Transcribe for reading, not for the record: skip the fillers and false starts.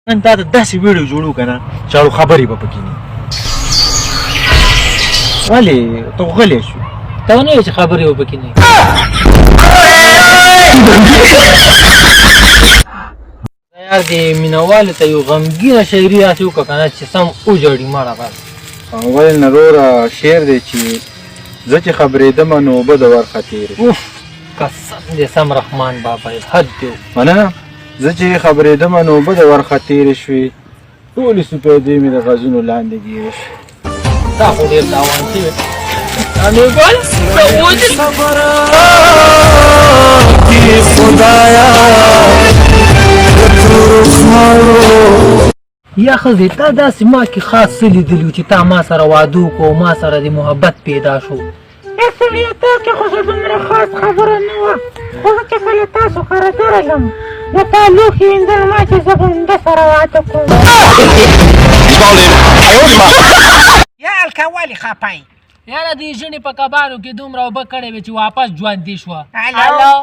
نن تا ته داسې ویډیو جوړو که نه چې اړو خبرې به پکې نه ولې ته غلی شو؟ ته ونه وایې چې خبرې به پکې نه. یار دې مینوالو ته یو غمګینه شاعري داسې وکړه که نه چې سم وژاړي مړه بس. ولې نه وروره، شعر دی چې زه چې خبرېدم نو اوبه د ورخه تېرې. اوف قسم دې سم رحمان بابا یې حد دی. مننه. زه چې خبرېدم نو اوبه د ورخه تېرې شوې، ټولې سپېدې مې د غزونو لاندې ګیرې شوې. تا خو ډېر تاوان شوی. ګل خدایا. یا ښځې، تا داسې ما کې خاص څه لیدلي چې تا ما سره واده وکړو او ما سره د محبت پیدا شو؟ ای سړیه، تا کې خو څه دومره خاص خبره نه وه، خو زه چې کله تاسو کره درلم نو تا لوښي وینځل، ما چې زه به همده سره واده کوم. یا الکه، ولې خپه یې؟ یاره، دې ژڼې په کبانو کې دومره اوبه کړې وې چې واپس ژوندي شوه. الو.